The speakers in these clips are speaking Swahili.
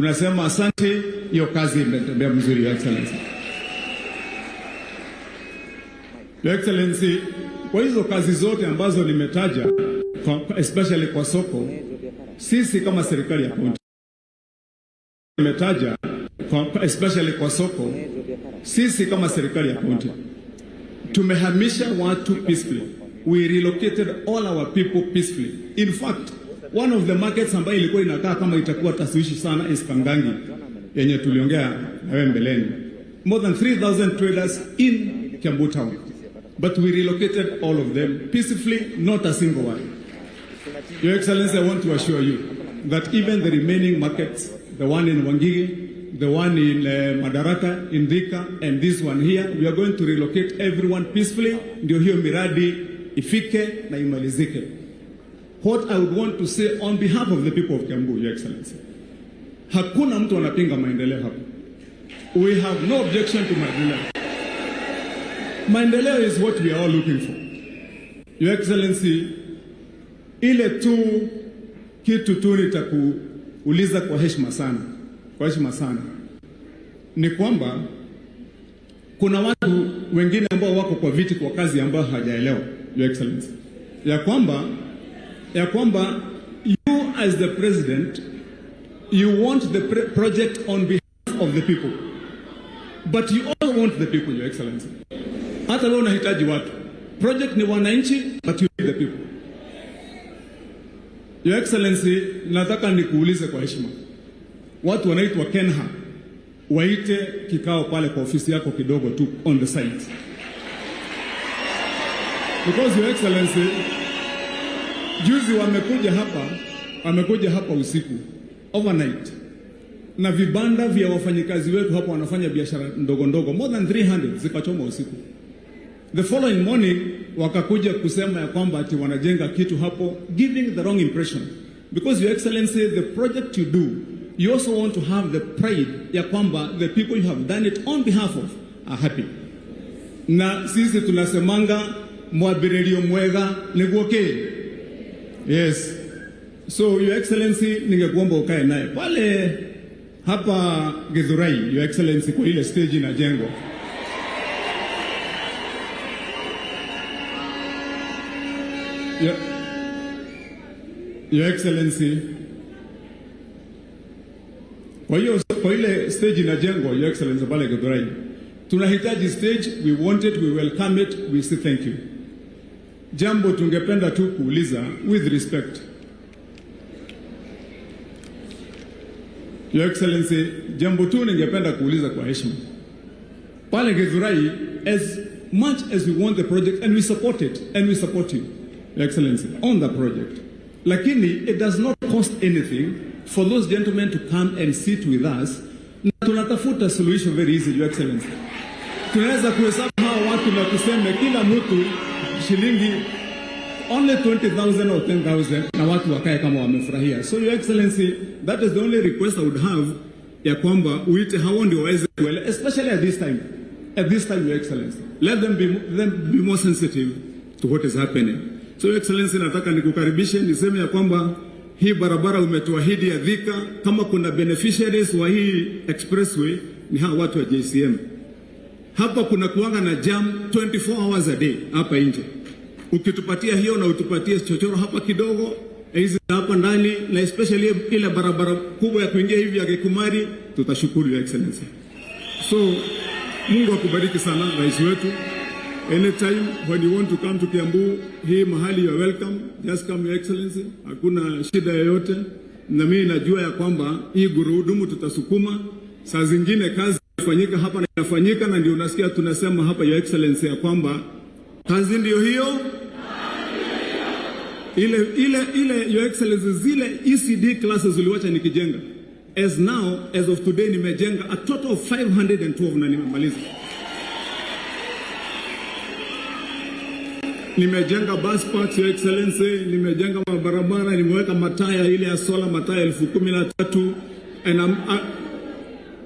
Tunasema asante, hiyo kazi imetembea mzuri, Your Excellency. Your Excellency, kwa hizo kazi zote ambazo nimetaja, especially kwa soko, sisi kama serikali ya kaunti nimetaja, especially kwa soko, sisi kama serikali ya kaunti tumehamisha watu peacefully. We relocated all our people peacefully. In fact, one of the markets ambayo ilikuwa inakaa kama itakuwa tashwishi sana is Kangangi yenye tuliongea na wewe mbeleni. More than 3,000 traders in Kiambu town. But we relocated all of them peacefully, not a single one. Your Excellency, I want to assure you that even the remaining markets, the one in Wangige, the one in Madaraka, in Thika, and this one here, we are going to relocate everyone peacefully. Ndio hiyo miradi ifike na imalizike. What I would want to say on behalf of the people of Kiambu, Your Excellency, hakuna mtu anapinga maendeleo hapa. We have no objection to maendeleo. Maendeleo is what we are all looking for. Your Excellency, ile tu kitu tu nitakuuliza kwa heshima sana, kwa heshima sana, ni kwamba kuna watu wengine ambao wako kwa viti kwa kazi ambao hawajaelewa, Your Excellency, ya kwamba you as the president, you want the project on behalf of the people, but you also want the people, Your Excellency. Hata wewe unahitaji watu. Project ni wananchi, but you need the people. Your Excellency, nataka nikuulize kwa heshima. Watu wanaitwa Kenha waite kikao pale kwa ofisi yako kidogo tu on the site. Because, Your Excellency, juzi wamekuja hapa usiku overnight na vibanda vya wafanyikazi wetu hapa wanafanya biashara ndogo ndogo more than 300 zikachoma usiku. The following morning wakakuja kusema ya kwamba ati wanajenga kitu hapo, giving the wrong impression. Because, Your Excellency, the project you do, you also want to have the pride ya kwamba the people you have done it on behalf of are happy. Na sisi tunasemanga mwambĩrĩrio mwega nĩguo kĩ? Yes. So, Your Excellency, ningekuomba ukae naye pale hapa Githurai, Your Excellency, kwa ile stage inajengwa. Your Excellency, kwa hiyo kwa ile stage inajengwa, Your Excellency, pale Githurai, tunahitaji stage, we want it, we welcome it, we say thank you. Jambo tungependa tu kuuliza with respect, Your Excellency, jambo tu ningependa kuuliza kwa heshima pale Githurai, as much as we want the project and we support it and we support you, Your Excellency, on the project, lakini it does not cost anything for those gentlemen to come and sit with us, na tunatafuta solution very easy, Your Excellency. Tunaweza kuhesabu hawa watu na tuseme kila mtu shilingi only 20,000 or 10,000 na watu wakae kama wamefurahia. So, Your Excellency, that is the only request I would have, ya kwamba uite hao ndio waweze kuelewa, especially at this time. At this time, Your Excellency, let them be more sensitive to what is happening. So, Your Excellency, nataka nikukaribishe niseme ya kwamba hii barabara umetuahidi ya Thika, kama kuna beneficiaries wa hii expressway ni hawa watu wa JCM. Hapa kuna kuanga na jam 24 hours a day hapa nje. Ukitupatia hiyo na utupatie chochoro hapa kidogo, hizi hapa ndani na especially ile barabara kubwa ya kuingia hivi ya Gikumari, tutashukuru, Your Excellency. So Mungu akubariki sana, rais wetu. Anytime when you want to come to Kiambu, hii mahali you are welcome. Just come, Your Excellency. Hakuna shida yoyote. Na mimi najua ya kwamba hii gurudumu tutasukuma. Saa zingine kazi inafanyika hapa na inafanyika, na ndio unasikia tunasema hapa, Your Excellency, ya kwamba kazi ndio hiyo ile ile ile, Your Excellency, zile ECD classes uliwacha nikijenga. As now, as of today, nimejenga a total of 512 na nimemaliza. Nimejenga bus parks, Your Excellency, nimejenga mabarabara, nimeweka mataya ile ya sola, mataya 13,000 and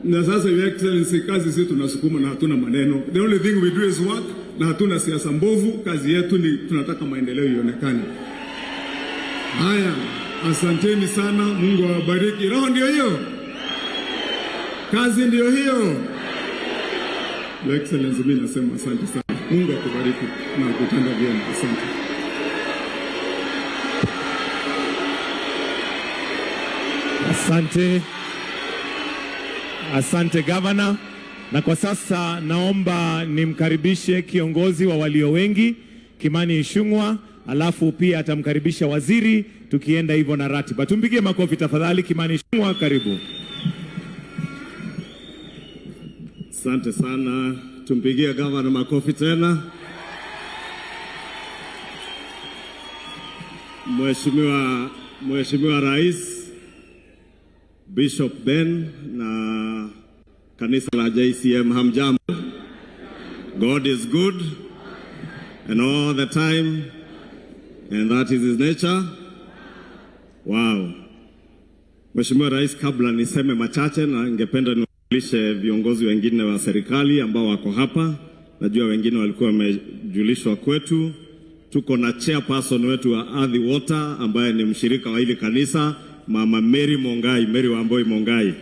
na sasa, Your Excellency, kazi sisi tunasukuma na hatuna maneno. The only thing we do is work na hatuna siasa mbovu. Kazi yetu ni tunataka maendeleo ionekane. Haya, asanteni sana, Mungu awabariki. Roho ndio hiyo. Kazi ndiyo hiyo. Your Excellency, mimi nasema asante sana. Mungu akubariki na akutenda vyema. Asante. Asante, asante gavana. Na kwa sasa naomba nimkaribishe kiongozi wa walio wengi Kimani Ichung'wah, alafu pia atamkaribisha waziri, tukienda hivyo na ratiba. Tumpigie makofi tafadhali. Kimani Ichung'wah, karibu. Asante sana, tumpigie gavana makofi tena. Mheshimiwa Rais Bishop Ben na kanisa la JCM, hamjambo? God is good and all the time, and that is his nature. Wow. Mheshimiwa Rais, kabla niseme machache, na ningependa niwajulishe viongozi wengine wa serikali ambao wako hapa. Najua wengine walikuwa wamejulishwa kwetu. Tuko na chairperson wetu wa Athi Water ambaye ni mshirika wa hili kanisa, Mama Mary Mongai, Mary Wamboi Mongai.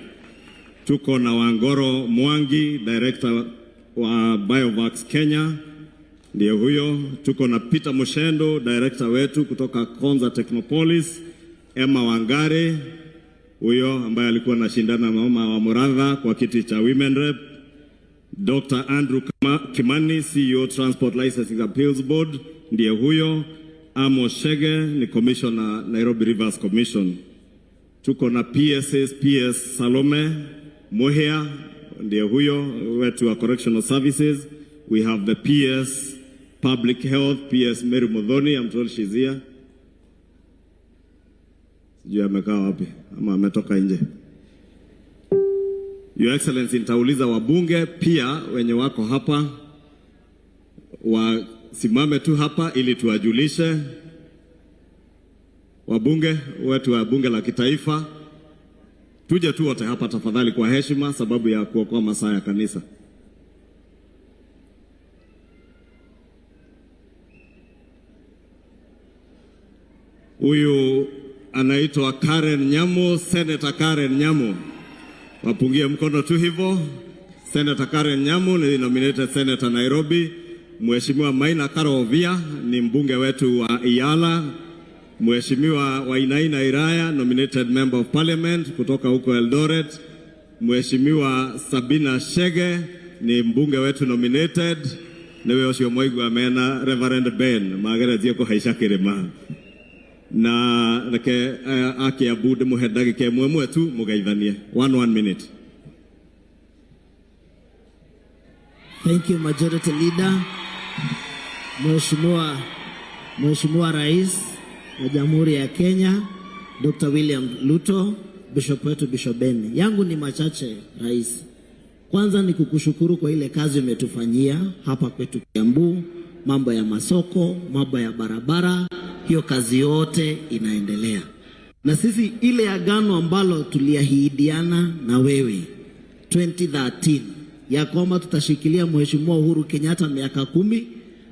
Tuko na Wangoro Mwangi, director wa Biovax Kenya, ndiye huyo. Tuko na Peter Mushendo, director wetu kutoka Konza Technopolis, Emma Wangare huyo ambaye alikuwa anashindana na mama wa Muratha kwa kiti cha Women Rep, Dr. Andrew Kimani, CEO Transport Licensing Appeals Board, ndiye huyo. Amos Shege ni Commissioner Nairobi Rivers Commission. Tuko na PSS, PS Salome Muhia ndiye huyo wetu wa Correctional Services. We have the PS Public Health, PS Mary Muthoni, I'm told she's here. Sijui amekaa wapi ama ametoka nje. Your Excellency, nitauliza wabunge pia wenye wako hapa wasimame tu hapa ili tuwajulishe. Wabunge wetu wa bunge la kitaifa, tuje tu wote hapa tafadhali, kwa heshima, sababu ya kuokoa masaa ya kanisa. Huyu anaitwa Karen Nyamu, Senator Karen Nyamu. Wapungie mkono tu hivyo. Senator Karen Nyamu ni nominated senator Nairobi. Mheshimiwa Maina Karovia ni mbunge wetu wa Iyala. Mheshimiwa Wainaina Iraya, nominated member of parliament kutoka huko Eldoret. Mheshimiwa Sabina Shege ni mbunge wetu nominated. Niwe ucio mwaigua mena Reverend Ben mageretie kuhaica kirima na reke a Kiambu ndimuhe ndagika ĩmwe ĩmwe tu mugeithanie. One one minute. Thank you, Majority Leader. Mheshimiwa Rais wa Jamhuri ya Kenya, Dr. William Ruto, Bishop wetu Bishop Ben. Yangu ni machache, Rais. Kwanza ni kukushukuru kwa ile kazi umetufanyia hapa kwetu Kiambu, mambo ya masoko, mambo ya barabara, hiyo kazi yote inaendelea. Na sisi ile agano ambalo tuliahidiana na wewe 2013 ya kwamba tutashikilia Mheshimiwa Uhuru Kenyatta miaka 10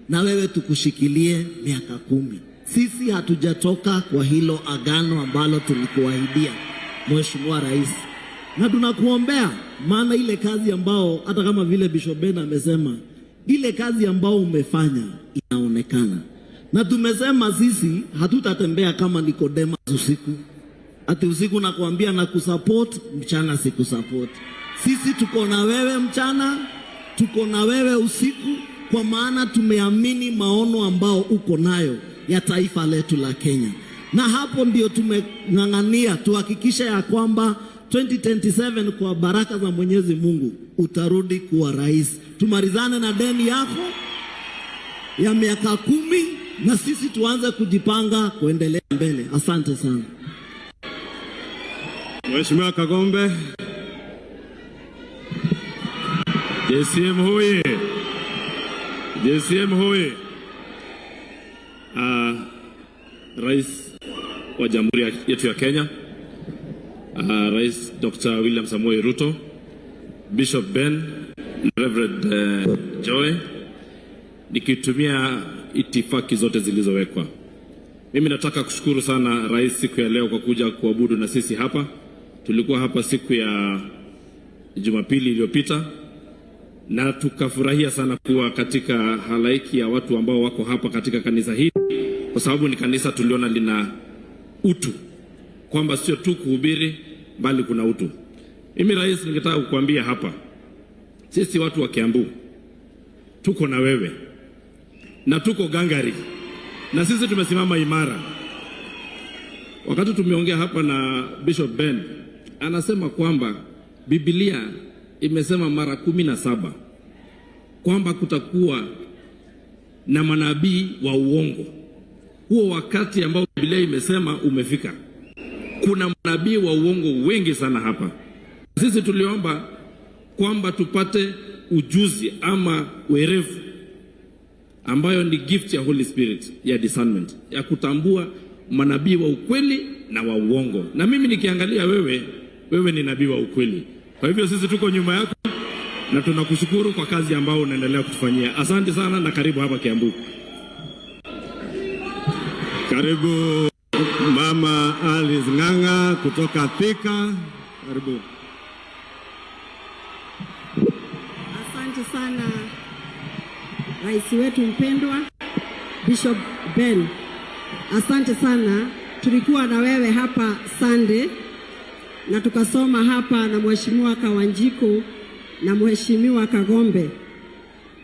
na wewe tukushikilie miaka 10. Sisi hatujatoka kwa hilo agano ambalo tulikuahidia Mheshimiwa Rais. Na tunakuombea, maana ile kazi ambao hata kama vile Bishop Ben amesema, ile kazi ambao umefanya inaonekana. Na tumesema sisi hatutatembea kama Nicodemus usiku. Ati usiku nakuambia na kusupport, mchana sikusupport. Sisi tuko na wewe mchana, tuko na wewe usiku, kwa maana tumeamini maono ambao uko nayo ya taifa letu la Kenya. Na hapo ndio tumeng'ang'ania tuhakikishe ya kwamba 2027 kwa baraka za Mwenyezi Mungu utarudi kuwa rais. Tumalizane na deni yako ya miaka 10 na sisi tuanze kujipanga kuendelea mbele. Asante sana. Mheshimiwa Kagombe. JCM hoye. JCM hoye. Rais wa Jamhuri yetu ya Kenya, Rais Dr. William Samoei Ruto, Bishop Ben, Reverend Joy, nikitumia itifaki zote zilizowekwa, mimi nataka kushukuru sana Rais siku ya leo kwa kuja kuabudu na sisi hapa. Tulikuwa hapa siku ya Jumapili iliyopita na tukafurahia sana kuwa katika halaiki ya watu ambao wako hapa katika kanisa hili, kwa sababu ni kanisa tuliona lina utu, kwamba sio tu kuhubiri bali kuna utu. Mimi rais, ningetaka kukuambia hapa, sisi watu wa Kiambu tuko na wewe na tuko gangari na sisi tumesimama imara. Wakati tumeongea hapa na Bishop Ben, anasema kwamba Biblia imesema mara 17 kwamba kutakuwa na manabii wa uongo. Huo wakati ambao Biblia imesema umefika. Kuna manabii wa uongo wengi sana hapa. Sisi tuliomba kwamba tupate ujuzi ama werevu ambayo ni gift ya Holy Spirit ya discernment, ya kutambua manabii wa ukweli na wa uongo. Na mimi nikiangalia wewe, wewe ni nabii wa ukweli. Kwa hivyo sisi tuko nyuma yako na tunakushukuru kwa kazi ambayo unaendelea kutufanyia. Asante sana na karibu hapa Kiambu. Karibu Mama Alice Ng'ang'a kutoka Thika. Karibu. Asante sana rais wetu mpendwa Bishop Ben, asante sana. Tulikuwa na wewe hapa Sunday na tukasoma hapa na Mheshimiwa Kawanjiku na Mheshimiwa Kagombe,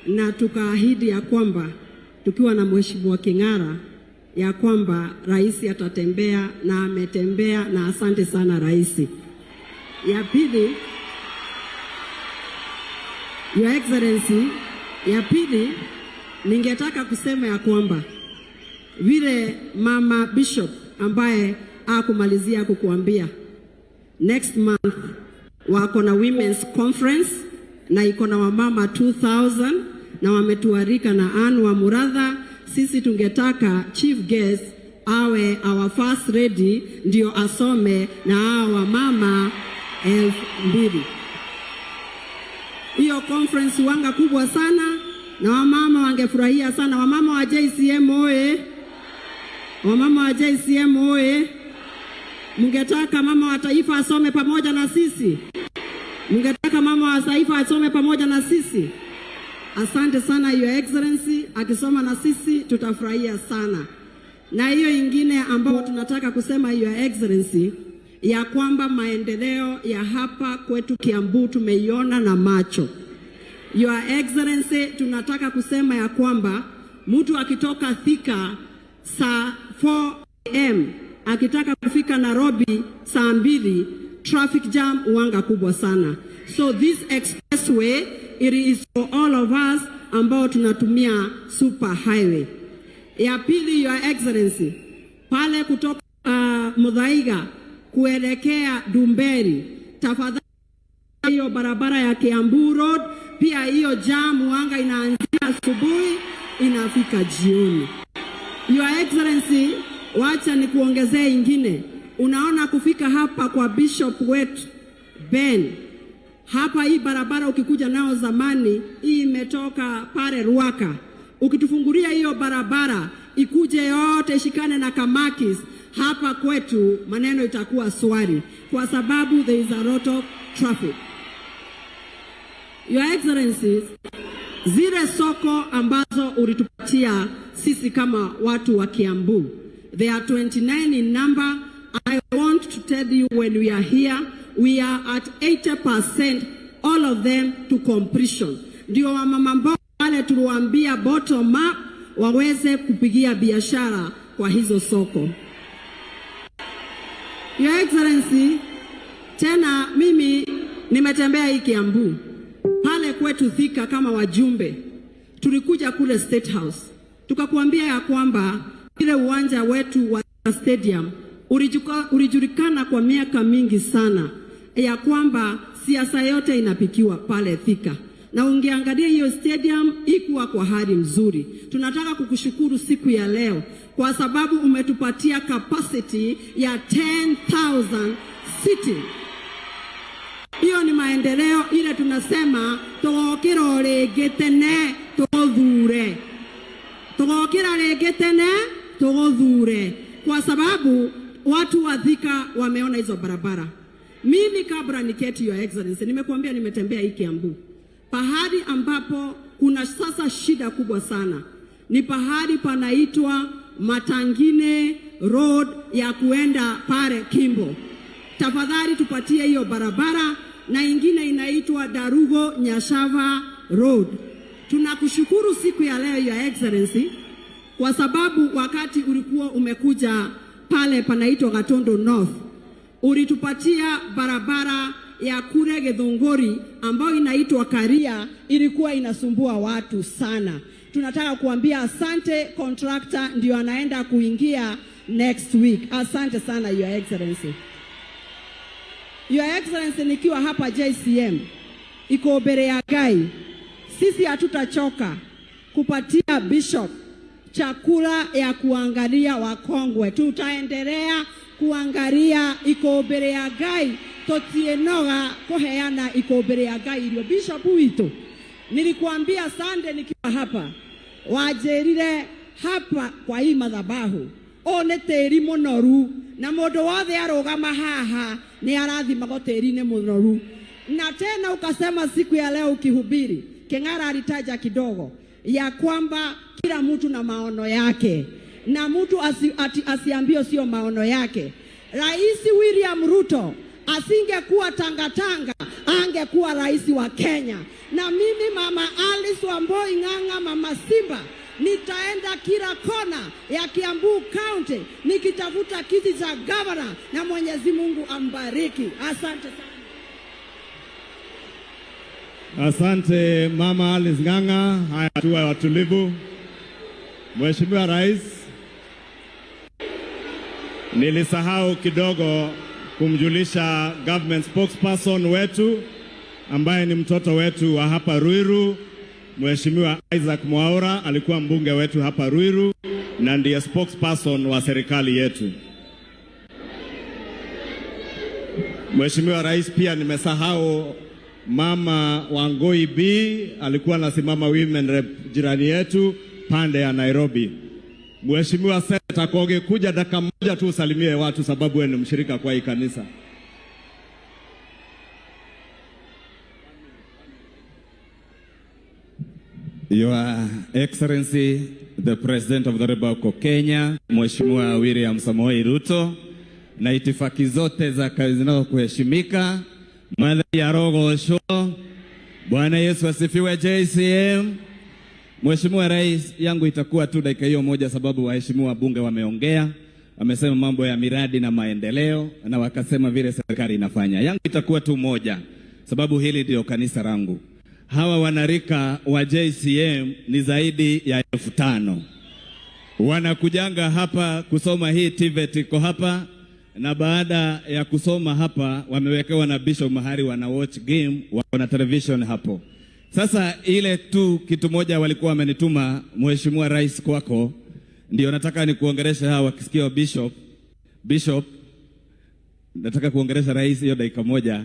na tukaahidi ya kwamba tukiwa na Mheshimiwa King'ara ya kwamba rais atatembea na ametembea, na asante sana rais. Ya pili, Your Excellency, ya pili ningetaka kusema ya kwamba vile Mama Bishop ambaye akumalizia kukuambia next month wako na women's conference na iko na wamama 2000 na wametuarika na Anne wa Muratha. Sisi tungetaka chief guest awe our first lady ndio asome na hawa wamama 2000. Hiyo conference wanga kubwa sana na wamama wangefurahia sana. Wamama wa JCM oye! Wamama wa JCM oye! Mungetaka mama wa taifa asome pamoja na sisi? Mungetaka mama wa taifa asome pamoja na sisi? Asante sana Your Excellency, akisoma na sisi tutafurahia sana. Na hiyo ingine ambayo tunataka kusema Your Excellency, ya kwamba maendeleo ya hapa kwetu Kiambu tumeiona na macho. Your Excellency, tunataka kusema ya kwamba mtu akitoka Thika saa 4 am akitaka kufika Nairobi saa 2, traffic jam uanga kubwa sana. So this expressway, it is for all of us ambao tunatumia super highway. Ya pili, Your Excellency, pale kutoka Muthaiga kuelekea Ndumberi, tafadhali hiyo barabara ya Kiambu Road, pia hiyo jam wanga inaanzia asubuhi inafika jioni. Your Excellency, wacha nikuongezee ingine. Unaona kufika hapa kwa Bishop wetu Ben, hapa hii barabara ukikuja nao zamani, hii imetoka pale Ruaka, ukitufungulia hiyo barabara ikuje yote ishikane na Kamakis hapa kwetu, maneno itakuwa swari, kwa sababu there is a lot of traffic. Your Excellencies, zile soko ambazo ulitupatia sisi kama watu wa Kiambu, they are 29 in number. I want to tell you, when we are here, we are at 80% all of them to completion. Ndio wamama mboga wale tuliwaambia bottom up waweze kupigia biashara kwa hizo soko. Your Excellency, tena mimi nimetembea hii Kiambu pale kwetu Thika kama wajumbe, tulikuja kule State House tukakuambia ya kwamba ile uwanja wetu wa stadium ulijulikana kwa miaka mingi sana ya kwamba siasa yote inapikiwa pale Thika, na ungeangalia hiyo stadium ikuwa kwa hali mzuri. Tunataka kukushukuru siku ya leo kwa sababu umetupatia capacity ya 10,000 seating. Hiyo ni maendeleo ile tunasema tugokira o rĩngĩ tene tũgũthure, tugokira rĩngĩ tene tũgũthure, kwa sababu watu wa Thika wameona hizo barabara. Mimi kabla niketi, Your Excellency, nimekuambia nimetembea hii Kiambu, pahali ambapo kuna sasa shida kubwa sana ni pahali panaitwa Matangine Road ya kuenda pale Kimbo. Tafadhali tupatie hiyo barabara, na ingine inaitwa Darugo Nyashava Road. Tunakushukuru siku ya leo, Your Excellency, kwa sababu wakati ulikuwa umekuja pale panaitwa Gatondo North ulitupatia barabara ya kule Githunguri ambayo inaitwa Karia, ilikuwa inasumbua watu sana. Tunataka kuambia asante, contractor ndio anaenda kuingia next week. Asante sana, Your Excellency. Your Excellency, nikiwa hapa JCM iko mbere ya Ngai, sisi hatutachoka kupatia bishop chakula ya kuangalia wakongwe. Tutaendelea kuangalia iko mbere ya Ngai, tutienoga kuheana iko mbere ya Ngai irio. Bishop witũ, nilikuambia Sunday nikiwa hapa, wanjĩrire hapa kwa hii madhabahu ũyũ nĩ tĩri mũnoru na mũndũ wothe arũgama haha nĩ arathimagwo tĩri-inĩ mũnoru. Na tena ukasema siku ya leo ukihubiri, King'ara alitaja kidogo ya kwamba kila mtu na maono yake na mtu asiambiwe sio maono yake. Rais William Ruto asingekuwa tangatanga, angekuwa rais wa Kenya. Na mimi Mama Alice Wambui Ng'ang'a, Mama Simba, nitaenda kila kona ya Kiambu County nikitafuta kiti cha gavana, na Mwenyezi Mungu ambariki. Asante sana. Asante, Mama Alice Ng'ang'a. Haya, tuwe watulivu. Mheshimiwa Rais, nilisahau kidogo kumjulisha government spokesperson wetu ambaye ni mtoto wetu wa hapa Ruiru, Mheshimiwa Isaac Mwaura alikuwa mbunge wetu hapa Ruiru na ndiye spokesperson wa serikali yetu. Mheshimiwa Rais, pia nimesahau Mama Wangui B alikuwa anasimama women rep jirani yetu pande ya Nairobi. Mheshimiwa Senator Koge, kuja dakika moja tu usalimie watu, sababu wewe ni mshirika kwa hii kanisa. Your Excellency, the President of the Republic of Kenya, Mheshimiwa William Samoei Ruto, na itifaki zote za zinazokuheshimika, Mwathani arogocwo. Bwana Yesu asifiwe. JCM. Mheshimiwa Rais, yangu itakuwa tu dakika hiyo moja, sababu waheshimiwa wabunge wameongea, wamesema mambo ya miradi na maendeleo na wakasema vile serikali inafanya. Yangu itakuwa tu moja, sababu hili ndio kanisa langu. Hawa wanarika wa JCM ni zaidi ya 5,000 wanakujanga hapa kusoma hii TVET iko hapa, na baada ya kusoma hapa wamewekewa na bishop mahali wana watch game, wako na television hapo. Sasa ile tu kitu moja walikuwa wamenituma Mheshimiwa Rais kwako, ndio nataka nikuongeleshe hawa wakisikia bishop. Bishop, nataka kuongelesha rais hiyo dakika moja.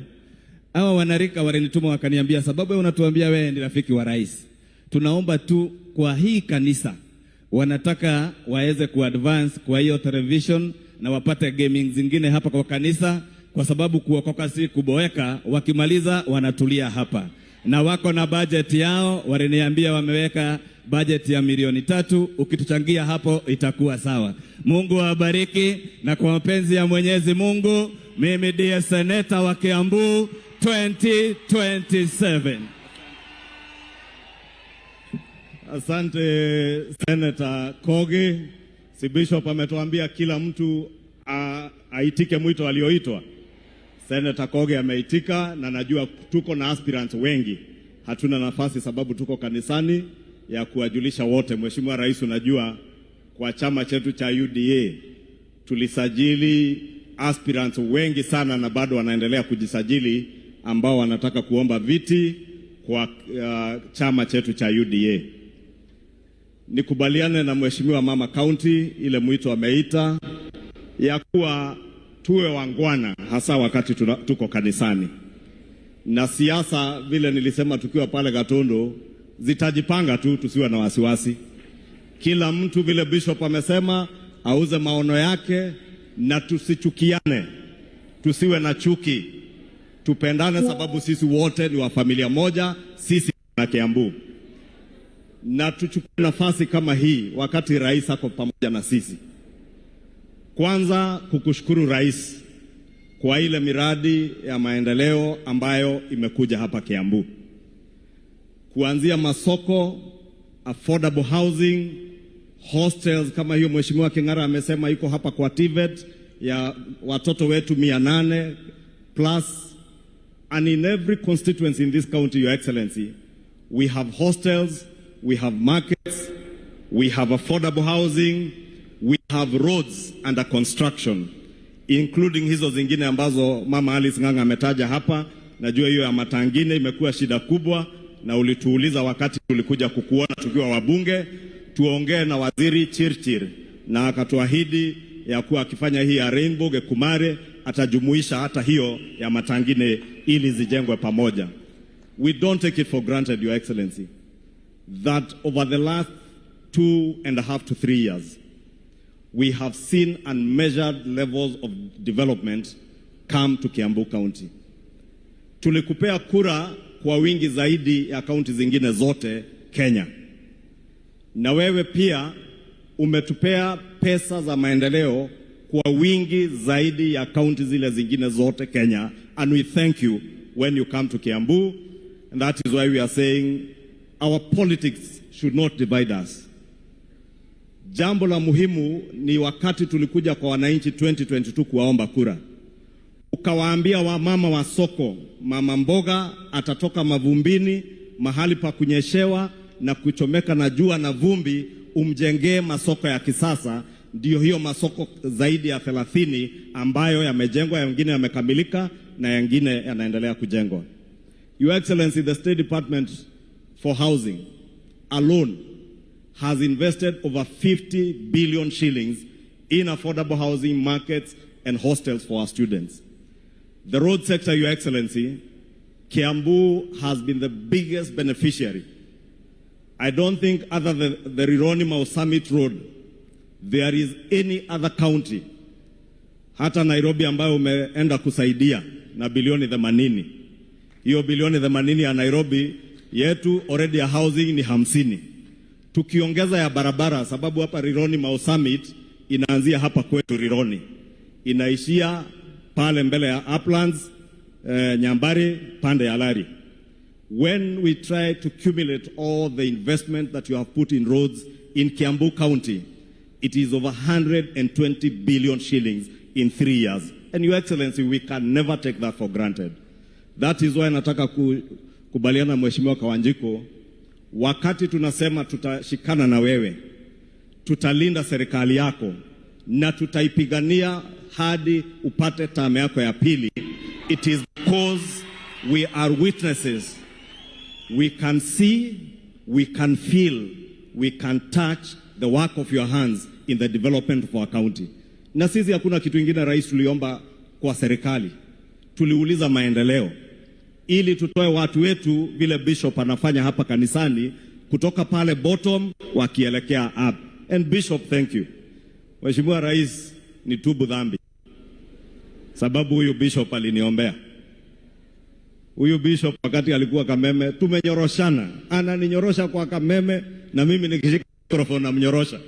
Hawa wanarika walinituma wakaniambia, sababu wewe unatuambia wewe ni rafiki wa rais, tunaomba tu kwa hii kanisa wanataka waweze kuadvance kwa hiyo television na wapate gaming zingine hapa kwa kanisa, kwa sababu kuokoka si kuboeka. Wakimaliza wanatulia hapa na wako na budget yao, waliniambia wameweka budget ya milioni 3. Ukituchangia hapo itakuwa sawa. Mungu awabariki, na kwa mapenzi ya Mwenyezi Mungu, mimi ndiye seneta wa Kiambu 2027. Asante, Senator Koge. Si Bishop ametuambia kila mtu aitike mwito alioitwa. Senator Koge ameitika na najua tuko na aspirants wengi. Hatuna nafasi sababu tuko kanisani ya kuwajulisha wote. Mheshimiwa Rais, unajua kwa chama chetu cha UDA tulisajili aspirants wengi sana na bado wanaendelea kujisajili ambao wanataka kuomba viti kwa chama chetu cha UDA. Nikubaliane na Mheshimiwa Mama County ile mwito ameita ya kuwa tuwe wangwana hasa wakati tuko kanisani. Na siasa vile nilisema tukiwa pale Gatundu zitajipanga tu, tusiwe na wasiwasi. Kila mtu vile Bishop amesema auze maono yake na tusichukiane, tusiwe na chuki. Tupendane sababu sisi wote ni wa familia moja, sisi na Kiambu, na tuchukue nafasi kama hii wakati rais ako pamoja na sisi. Kwanza kukushukuru rais kwa ile miradi ya maendeleo ambayo imekuja hapa Kiambu, kuanzia masoko, affordable housing, hostels kama hiyo Mheshimiwa King'ara amesema iko hapa kwa TVET ya watoto wetu 800 plus, and in every constituency in this county, Your Excellency, we have hostels, we have markets, we have affordable housing, we have roads under construction, including hizo zingine ambazo Mama Alice Ng'ang'a ametaja hapa. Najua hiyo ya Matangine imekuwa shida kubwa, na ulituuliza wakati tulikuja kukuona tukiwa wabunge, tuongee na Waziri Chirchir, na akatuahidi ya kuwa akifanya hii ya Rainbow Gekumare atajumuisha hata hiyo ya Matangine ili zijengwe pamoja. We don't take it for granted, Your Excellency, that over the last 2.5 to 3 years, we have seen unmeasured levels of development come to Kiambu County. Tulikupea kura kwa wingi zaidi ya kaunti zingine zote Kenya, na wewe pia umetupea pesa za maendeleo kwa wingi zaidi ya kaunti zile zingine zote Kenya, and we thank you when you come to Kiambu, and that is why we are saying our politics should not divide us. Jambo la muhimu ni wakati tulikuja kwa wananchi 2022 kuwaomba kura, ukawaambia wamama wa soko, mama mboga atatoka mavumbini, mahali pa kunyeshewa na kuchomeka na jua na vumbi, umjengee masoko ya kisasa. Ndiyo hiyo masoko zaidi ya 30 ambayo yamejengwa, yengine yamekamilika na yengine yanaendelea kujengwa. Your Excellency, the State Department for Housing alone has invested over 50 billion shillings in affordable housing markets and hostels for our students. The road sector, Your Excellency, Kiambu has been the biggest beneficiary. I don't think, other than the Rironi Mau Summit Road, there is any other county, hata Nairobi ambayo umeenda kusaidia na bilioni 80. Hiyo bilioni 80 ya Nairobi, yetu already ya housing ni 50. Tukiongeza ya barabara, sababu hapa Rironi Mau Summit inaanzia hapa kwetu Rironi, inaishia pale mbele ya Uplands, Nyambari pande ya Lari. When we try to accumulate all the investment that you have put in roads in Kiambu County, it is over 120 billion shillings in 3 years. And Your Excellency, we can never take that for granted. That is why nataka kukubaliana na Mheshimiwa Kawanjiku, wakati tunasema tutashikana na wewe, tutalinda serikali yako na tutaipigania hadi upate term yako ya pili. It is because we are witnesses. We can see, we can feel, we can touch the work of your hands in the development of our county. Na sisi hakuna kitu ingine, rais, tuliomba kwa serikali, tuliuliza maendeleo ili tutoe watu wetu vile bishop anafanya hapa kanisani, kutoka pale bottom wakielekea up. And Bishop, thank you. Mheshimiwa Rais, nitubu dhambi sababu huyu bishop aliniombea. Huyu bishop wakati alikuwa Kameme tumenyoroshana, ananinyorosha kwa Kameme na mimi nikishika microphone namnyorosha,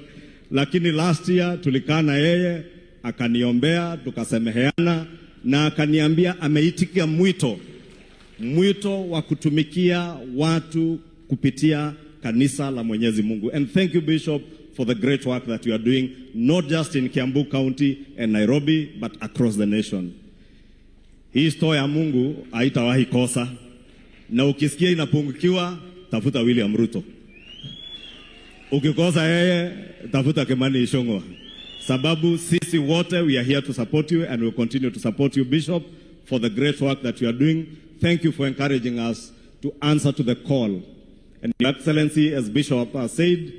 lakini last year tulikaa na yeye akaniombea, tukasameheana na akaniambia ameitikia mwito wa kutumikia watu kupitia kanisa la Mwenyezi Mungu. And thank you, Bishop, for the great work that you are doing, not just in Kiambu County and Nairobi, but across the nation. Hii store ya Mungu haitawahi kosa, na ukisikia inapungukiwa, tafuta William Ruto. Ukikosa yeye, tafuta Kimani Ichung'wah, sababu sisi wote, we are here to support you and will continue to support you, Bishop, for the great work that you are doing. Thank you for encouraging us to answer to the call. And Your Excellency, as Bishop has said,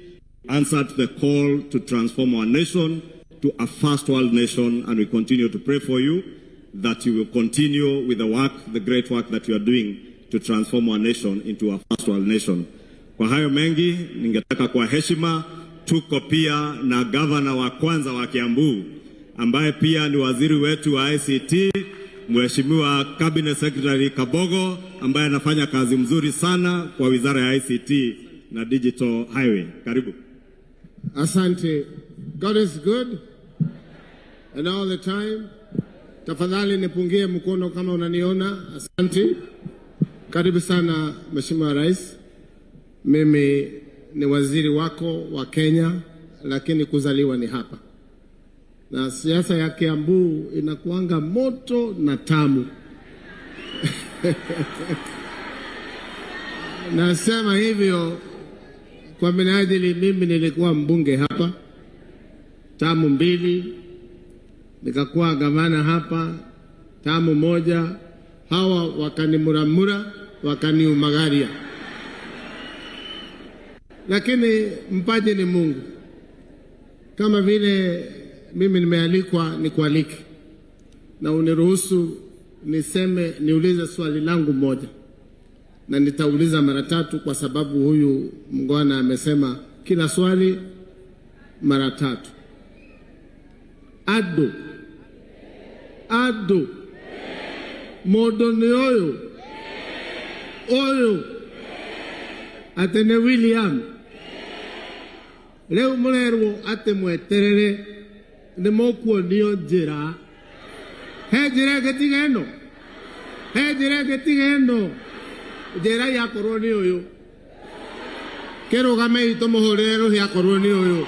answer to the call to transform our nation to a first world nation, and we continue to pray for you that you will continue with the work, the great work that you are doing to transform our nation into a first world nation. Kwa hayo mengi, ningetaka kwa heshima, tuko pia na gavana wa kwanza wa Kiambu ambaye pia ni waziri wetu wa ICT. Mheshimiwa Cabinet Secretary Kabogo ambaye anafanya kazi mzuri sana kwa Wizara ya ICT na Digital Highway. Karibu. Asante. God is good and all the time. Tafadhali nipungie mkono kama unaniona. Asante. Karibu sana, Mheshimiwa Rais. Mimi ni waziri wako wa Kenya, lakini kuzaliwa ni hapa, na siasa ya Kiambu inakuanga moto na tamu. Nasema hivyo kwa minajili mimi nilikuwa mbunge hapa tamu mbili, nikakuwa gavana hapa tamu moja. Hawa wakanimuramura, wakaniumagaria, lakini mpaji ni Mungu. Kama vile mimi nimealikwa nikualike, na uniruhusu niseme, niulize swali langu moja, na nitauliza mara tatu kwa sababu huyu mgwana amesema kila swali mara tatu. Ado ado mondo nĩ ũyũ ũyũ atĩ nĩ William rĩu mũrerwo atĩ mweterere nĩ mũkuonio njĩra. He njĩra ĩngĩ tiga ĩno? He njĩra ĩngĩ tiga ĩno? Njĩra yakorwo nĩ ũyũ, kĩrũgamei tũmũhũrĩre rũhĩ akorwo nĩ ũyũ.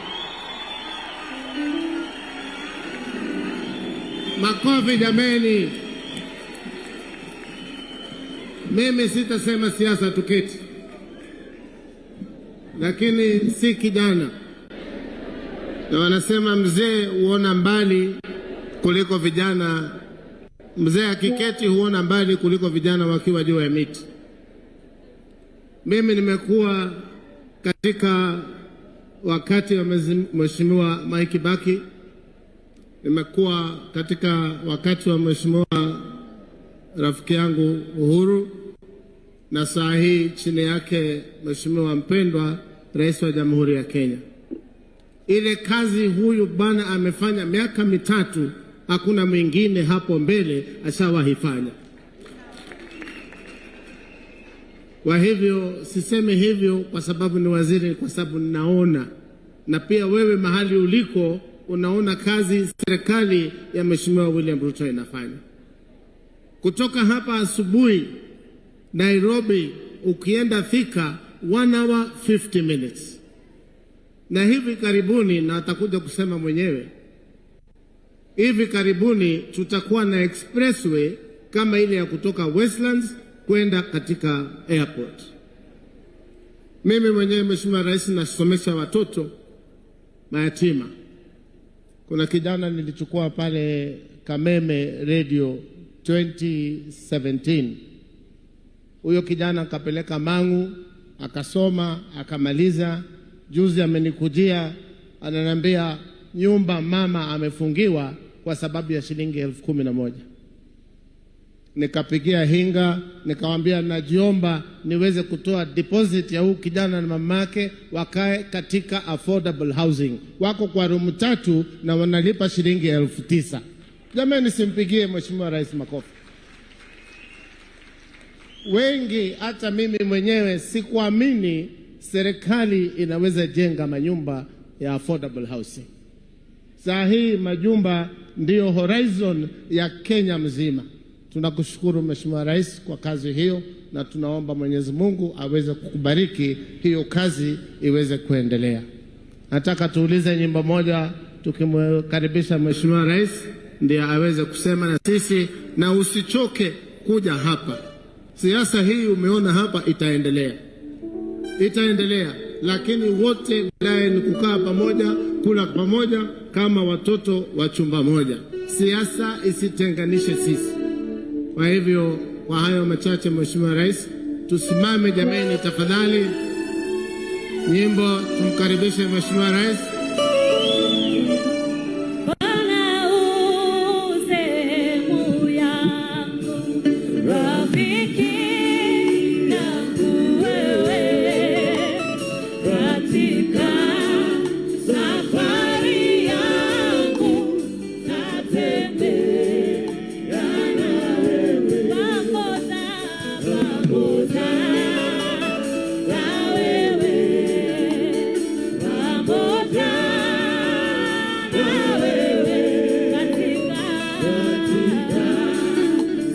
Makofi jameni. Mimi sitasema siasa tuketi, lakini si kijana, na wanasema mzee huona mbali kuliko vijana. Mzee akiketi huona mbali kuliko vijana wakiwa juu ya miti. Mimi nimekuwa katika wakati wa Mheshimiwa Mike Kibaki, nimekuwa katika wakati wa Mheshimiwa rafiki yangu Uhuru, na saa hii chini yake Mheshimiwa mpendwa Rais wa Jamhuri ya Kenya. Ile kazi huyu bwana amefanya miaka 3, hakuna mwingine hapo mbele ashawahifanya. Kwa hivyo sisemi hivyo kwa sababu ni waziri, kwa sababu ninaona, na pia wewe mahali uliko unaona kazi serikali ya Mheshimiwa William Ruto inafanya. Kutoka hapa asubuhi Nairobi ukienda Thika 1 hour 50 minutes. Na hivi karibuni, na atakuja kusema mwenyewe, hivi karibuni tutakuwa na expressway kama ile ya kutoka Westlands kwenda katika airport. Mimi mwenyewe, Mheshimiwa Rais, nasomesha watoto mayatima. Kuna kijana nilichukua pale Kameme Radio 2017. Huyo kijana akapeleka Mangu, akasoma, akamaliza. Juzi amenikujia ananiambia nyumba mama amefungiwa kwa sababu ya shilingi 11,000. Nikapigia hinga, nikamwambia najiomba niweze kutoa deposit ya huyu kijana na mamake wakae katika affordable housing. Wako kwa room 3 na wanalipa shilingi 9,000. Jamani, simpigie Mheshimiwa Rais makofi. Wengi, hata mimi mwenyewe sikuamini serikali inaweza jenga manyumba ya affordable housing. Saa hii majumba ndiyo horizon ya Kenya mzima. Tunakushukuru Mheshimiwa Rais kwa kazi hiyo, na tunaomba Mwenyezi Mungu aweze kukubariki hiyo kazi iweze kuendelea. Nataka tuulize nyimbo moja tukimkaribisha Mheshimiwa Rais ndiye aweze kusema na sisi, na usichoke kuja hapa. Siasa hii umeona hapa itaendelea, itaendelea, lakini wote baadaye ni kukaa pamoja, kula pamoja kama watoto wa chumba moja. Siasa isitenganishe sisi. Kwa hivyo, kwa hayo machache, Mheshimiwa Rais, tusimame jameni, tafadhali. Nyimbo tumkaribishe Mheshimiwa Rais. Bwana u sehemu yangu, rafiki yangu wewe, katika safari yangu natembea nawe. Pamoja na wewe, pamoja na wewe katika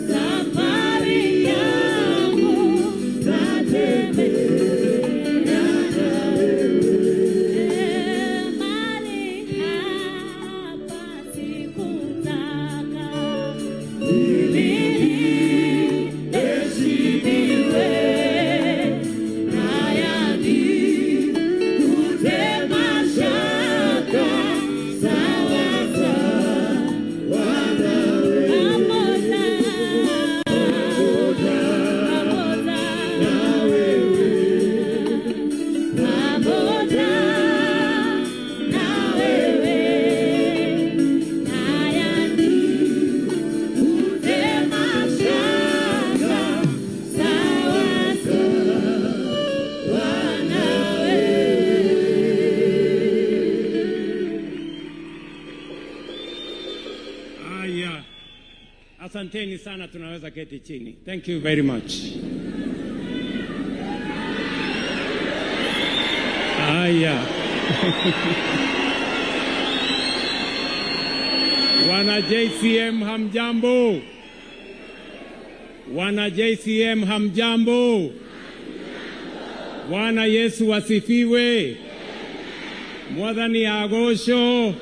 safari yangu natembea na wewe. Mahali hapa sikutaka mimi niheshimiwe, haya nikute mashaka, sawa sawa nawe. Pamoja, pamoja na wewe, pamoja na wewe, haya nikute mashaka, sawa sawa na wewe. Haya, asanteni sana, tunaweza keti chini. Thank you very much. Haya. Wana JCM hamjambo? Wana JCM hamjambo? Bwana Yesu asifiwe. Mwathani agocwo.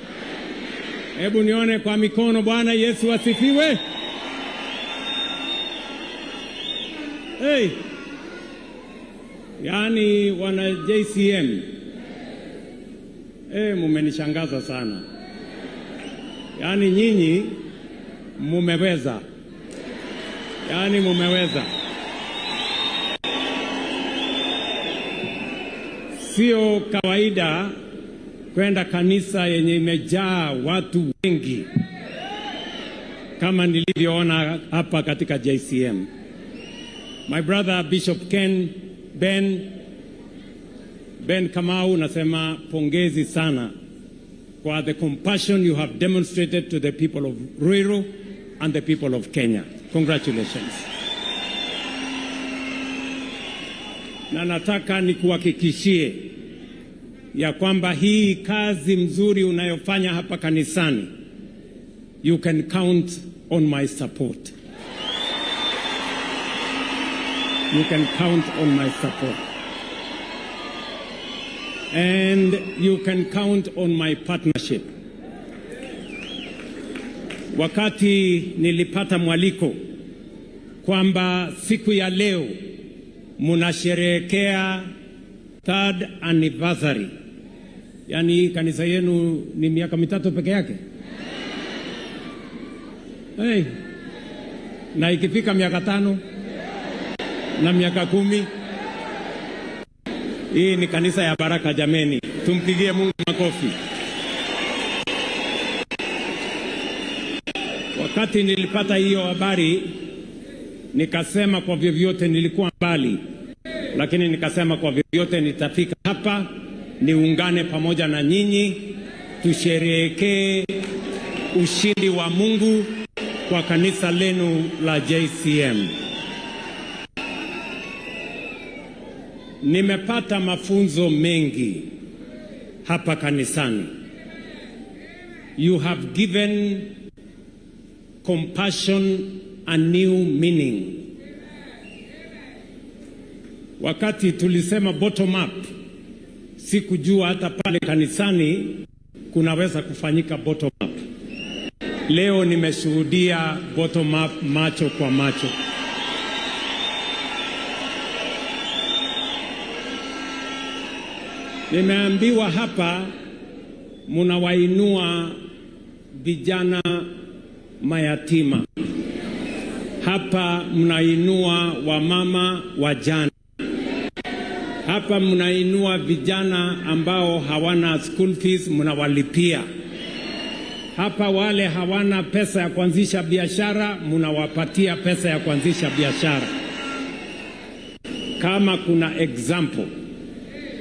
Hebu nione kwa mikono. Bwana Yesu asifiwe. Hey. Yaani wana JCM, hey, mumenishangaza sana. Yaani nyinyi mumeweza, yaani mumeweza. Sio kawaida kwenda kanisa yenye imejaa watu wengi kama nilivyoona hapa katika JCM. My brother Bishop Ken Ben Kamau, nasema pongezi sana kwa the compassion you have demonstrated to the people of Ruiru and the people of Kenya. Congratulations. Na nataka nikuhakikishie ya kwamba hii kazi mzuri unayofanya hapa kanisani, you can count on my support. You can count on my support. And you can count on my partnership. Wakati nilipata mwaliko kwamba siku ya leo munasherehekea third anniversary, yaani kanisa yenu ni miaka 3 peke yake. Hey. Na ikifika miaka 5 na miaka 10, hii ni kanisa ya baraka jameni, tumpigie Mungu makofi. Wakati nilipata hiyo habari nikasema kwa vyovyote, nilikuwa mbali, lakini nikasema kwa vyovyote nitafika hapa niungane pamoja na nyinyi tusherehekee ushindi wa Mungu kwa kanisa lenu la JCM. Nimepata mafunzo mengi hapa kanisani. You have given compassion a new meaning. Wakati tulisema bottom up, sikujua hata pale kanisani kunaweza kufanyika bottom up. Leo nimeshuhudia bottom up macho kwa macho. Nimeambiwa hapa munawainua vijana mayatima. Hapa mnainua wamama wajane. Hapa mnainua vijana ambao hawana school fees, mnawalipia. Hapa wale hawana pesa ya kuanzisha biashara, mnawapatia pesa ya kuanzisha biashara. Kama kuna example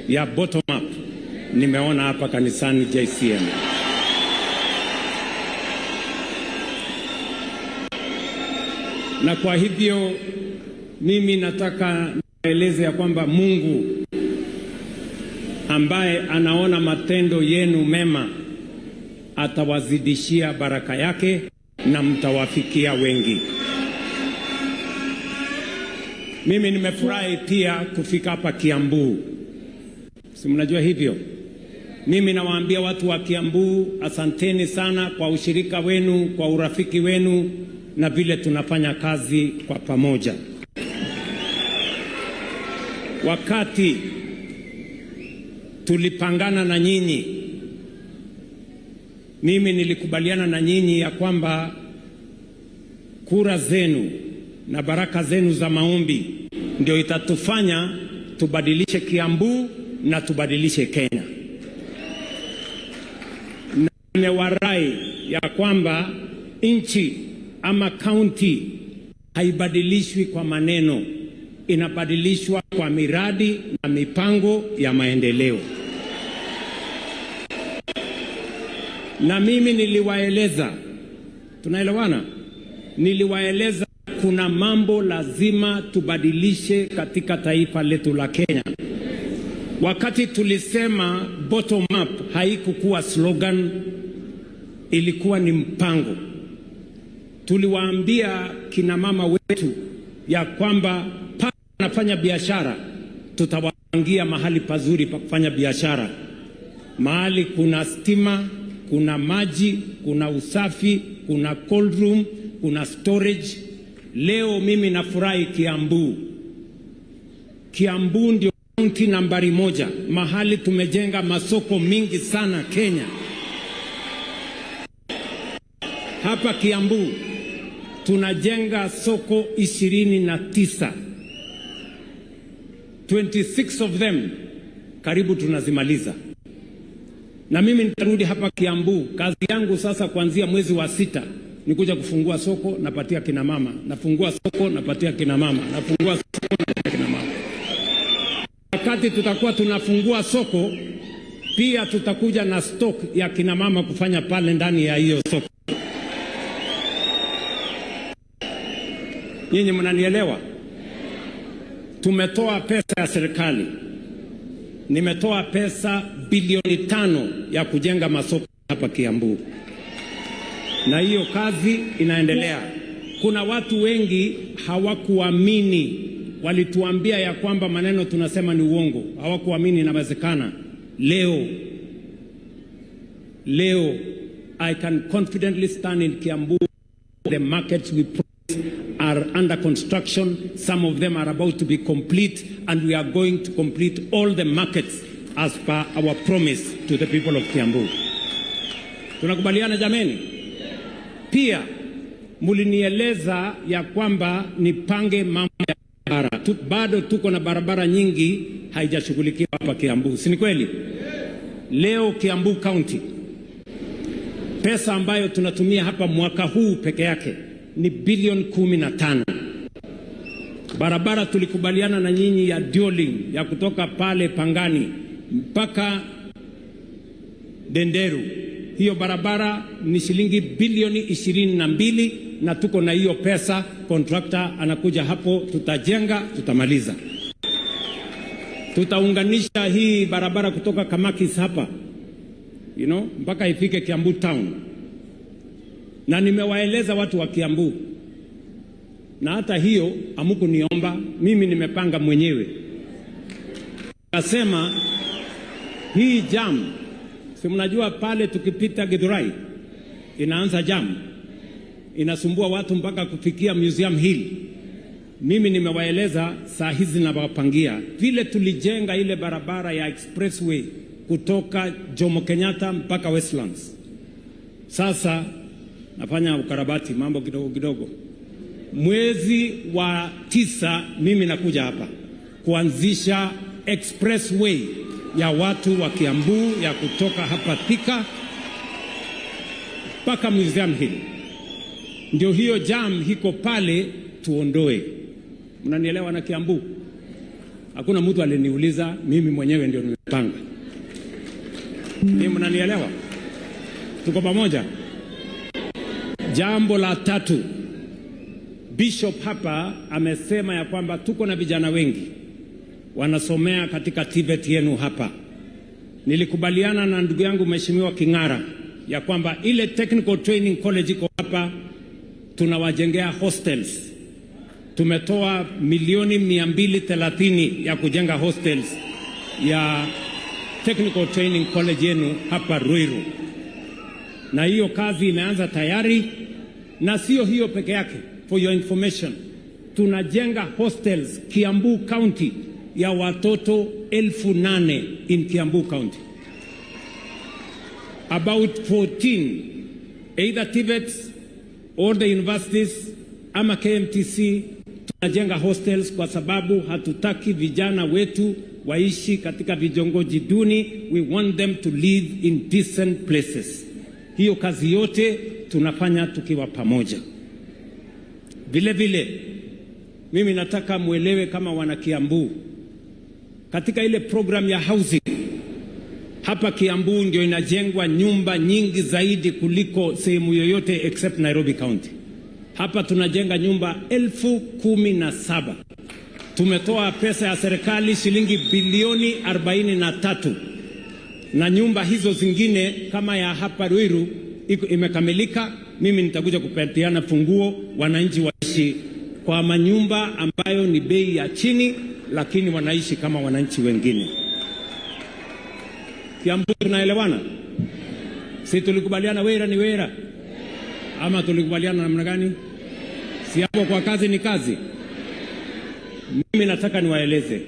ya bottom up, nimeona hapa kanisani JCM. Na kwa hivyo Mimi nataka nieleze ya kwamba Mungu ambaye anaona matendo yenu mema atawazidishia baraka yake na mtawafikia wengi. Mimi nimefurahi pia kufika hapa Kiambu, si mnajua hivyo? Mimi nawaambia watu wa Kiambu, asanteni sana kwa ushirika wenu, kwa urafiki wenu na vile tunafanya kazi kwa pamoja. Wakati tulipangana na nyinyi, mimi nilikubaliana na nyinyi ya kwamba kura zenu na baraka zenu za maombi ndio itatufanya tubadilishe Kiambu na tubadilishe Kenya. Na nimewarai ya kwamba nchi ama kaunti haibadilishwi kwa maneno, inabadilishwa kwa miradi na mipango ya maendeleo. Na mimi niliwaeleza, tunaelewana? Niliwaeleza kuna mambo lazima tubadilishe katika taifa letu la Kenya. Wakati tulisema bottom up, haikukuwa slogan, ilikuwa ni mpango. Tuliwaambia kina mama wetu ya kwamba pale wanafanya biashara, tutawapangia mahali pazuri pa kufanya biashara, mahali kuna stima, kuna maji, kuna usafi, kuna cold room, kuna storage. Leo mimi nafurahi Kiambu. Kiambu ndio kaunti nambari moja mahali tumejenga masoko mingi sana Kenya. Hapa Kiambu tunajenga soko 29, 26 of them karibu tunazimaliza, na mimi nitarudi hapa Kiambu. Kazi yangu sasa kuanzia mwezi wa sita ni kuja kufungua soko, napatia kina mama, nafungua soko, napatia kina mama, nafungua soko, napatia kina mama. Wakati tutakuwa tunafungua soko, pia tutakuja na stock ya kina mama kufanya pale ndani ya hiyo soko. Nyinyi mnanielewa? Tumetoa pesa ya serikali, nimetoa pesa bilioni 5 ya kujenga masoko hapa Kiambu, na hiyo kazi inaendelea. Kuna watu wengi hawakuamini, walituambia ya kwamba maneno tunasema ni uongo, hawakuamini inawezekana. Leo I can confidently stand in Kiambu. The markets we are under construction. Some of them are about to be complete, and we are going to complete all the markets as per our promise to the people of Kiambu. Tunakubaliana jameni? Pia mulinieleza ya kwamba nipange mambo ya barabara. Bado tuko na barabara nyingi haijashughulikiwa hapa Kiambu, si ni kweli? Leo Kiambu County pesa ambayo tunatumia hapa mwaka huu peke yake ni bilioni 15. Barabara tulikubaliana na nyinyi ya dualing ya kutoka pale Pangani mpaka Ndenderu, hiyo barabara ni shilingi bilioni 22, na tuko na hiyo pesa. Contractor anakuja hapo, tutajenga, tutamaliza. Tutaunganisha hii barabara kutoka Kamakis hapa mpaka ifike Kiambu town, na nimewaeleza watu wa Kiambu, na hata hiyo hamukuniomba mimi, nimepanga mwenyewe. Kasema hii jam, si mnajua pale tukipita Githurai inaanza jam, inasumbua watu mpaka kufikia Museum Hill. Mimi nimewaeleza saa hizi nawapangia vile tulijenga ile barabara ya expressway kutoka Jomo Kenyatta mpaka Westlands. Sasa nafanya ukarabati mambo kidogo kidogo. Mwezi wa tisa mimi nakuja hapa kuanzisha expressway ya watu wa Kiambu ya kutoka hapa Thika mpaka Museum Hill. Ndio hiyo jam iko pale tuondoe. Mnanielewa na Kiambu? Hakuna mtu aliniuliza, mimi mwenyewe ndio nimepanga. Ni mnanielewa? Tuko pamoja? Jambo la tatu, Bishop hapa amesema ya kwamba tuko na vijana wengi wanasomea katika TVET yenu hapa. Nilikubaliana na ndugu yangu Mheshimiwa King'ara ya kwamba ile Technical Training College iko hapa, tunawajengea hostels. Tumetoa milioni 230 ya kujenga hostels ya Technical Training College yenu hapa Ruiru, na hiyo kazi imeanza tayari. Na sio hiyo peke yake, for your information, tunajenga hostels Kiambu County ya watoto 8,000 in Kiambu County, about 14 either TVETs or the universities ama KMTC. Tunajenga hostels kwa sababu hatutaki vijana wetu waishi katika vitongoji duni. We want them to live in decent places. Hiyo kazi yote tunafanya tukiwa pamoja. Vile vile mimi nataka mwelewe kama wana Kiambu, katika ile program ya housing hapa Kiambu ndio inajengwa nyumba nyingi zaidi kuliko sehemu yoyote except Nairobi County. Hapa tunajenga nyumba 17,000. Tumetoa pesa ya serikali shilingi bilioni 43 na nyumba hizo zingine kama ya hapa Ruiru iko imekamilika. Mimi nitakuja kupatiana funguo, wananchi waishi kwa manyumba ambayo ni bei ya chini, lakini wanaishi kama wananchi wengine. Kiambu tunaelewana? Si tulikubaliana wera ni wera, ama tulikubaliana namna gani? Si hapo kwa kazi ni kazi. Mimi nataka niwaeleze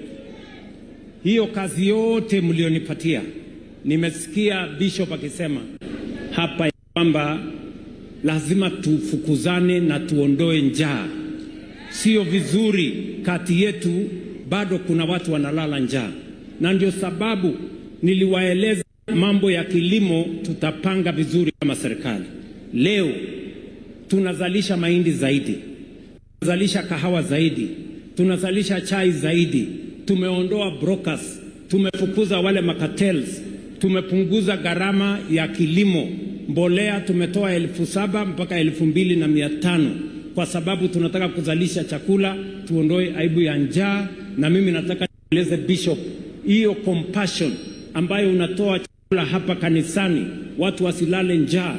hiyo kazi yote mlionipatia. Nimesikia Bishop akisema hapa kwamba lazima tufukuzane na tuondoe njaa. Sio vizuri kati yetu bado kuna watu wanalala njaa, na ndio sababu niliwaeleza mambo ya kilimo tutapanga vizuri kama serikali. Leo tunazalisha mahindi zaidi, tunazalisha kahawa zaidi, tunazalisha chai zaidi, tumeondoa brokers, tumefukuza wale macartels, tumepunguza gharama ya kilimo. Mbolea tumetoa 7,000 mpaka 2,500 kwa sababu tunataka kuzalisha chakula, tuondoe aibu ya njaa. Na mimi nataka nieleze Bishop, hiyo compassion ambayo unatoa chakula hapa kanisani, watu wasilale njaa.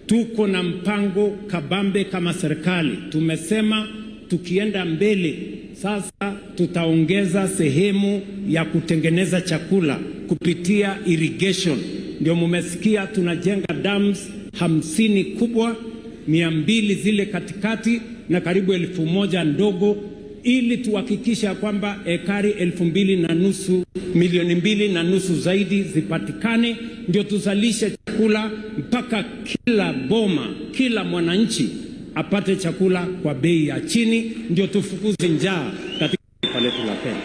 Tuko na mpango kabambe kama serikali. Tumesema tukienda mbele sasa tutaongeza sehemu ya kutengeneza chakula kupitia irrigation. Ndio mumesikia tunajenga dams 50 kubwa, 200 zile katikati na karibu 1,000 ndogo, ili tuhakikisha kwamba ekari 2,500, milioni 2.5 zaidi zipatikane, ndio tuzalishe chakula mpaka kila boma, kila mwananchi apate chakula kwa bei ya chini, ndio tufukuze njaa katika taifa letu la Kenya.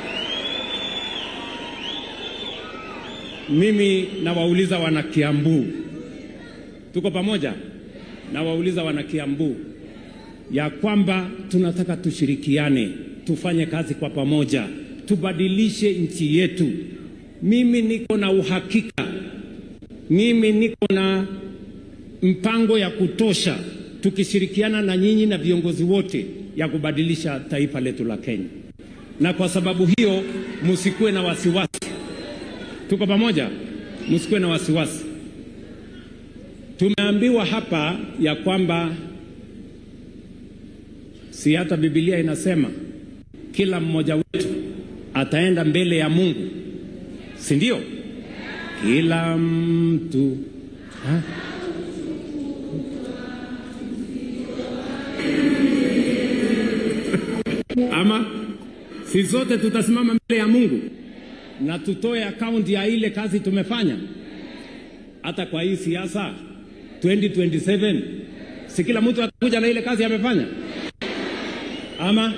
Mimi nawauliza wana Kiambu, tuko pamoja? Nawauliza wana Kiambu ya kwamba tunataka tushirikiane, tufanye kazi kwa pamoja, tubadilishe nchi yetu. Mimi niko na uhakika, mimi niko na mpango ya kutosha, tukishirikiana na nyinyi na viongozi wote, ya kubadilisha taifa letu la Kenya. Na kwa sababu hiyo msikuwe na wasiwasi. Tuko pamoja? Msikuwe na wasiwasi. Tumeambiwa hapa ya kwamba si hata Biblia inasema kila mmoja wetu ataenda mbele ya Mungu, si ndio? Kila mtu, ha? Ama si zote tutasimama mbele ya Mungu na tutoe akaunti ya ile kazi tumefanya. Hata kwa hii siasa 2027, si kila mtu atakuja na ile kazi amefanya? Ama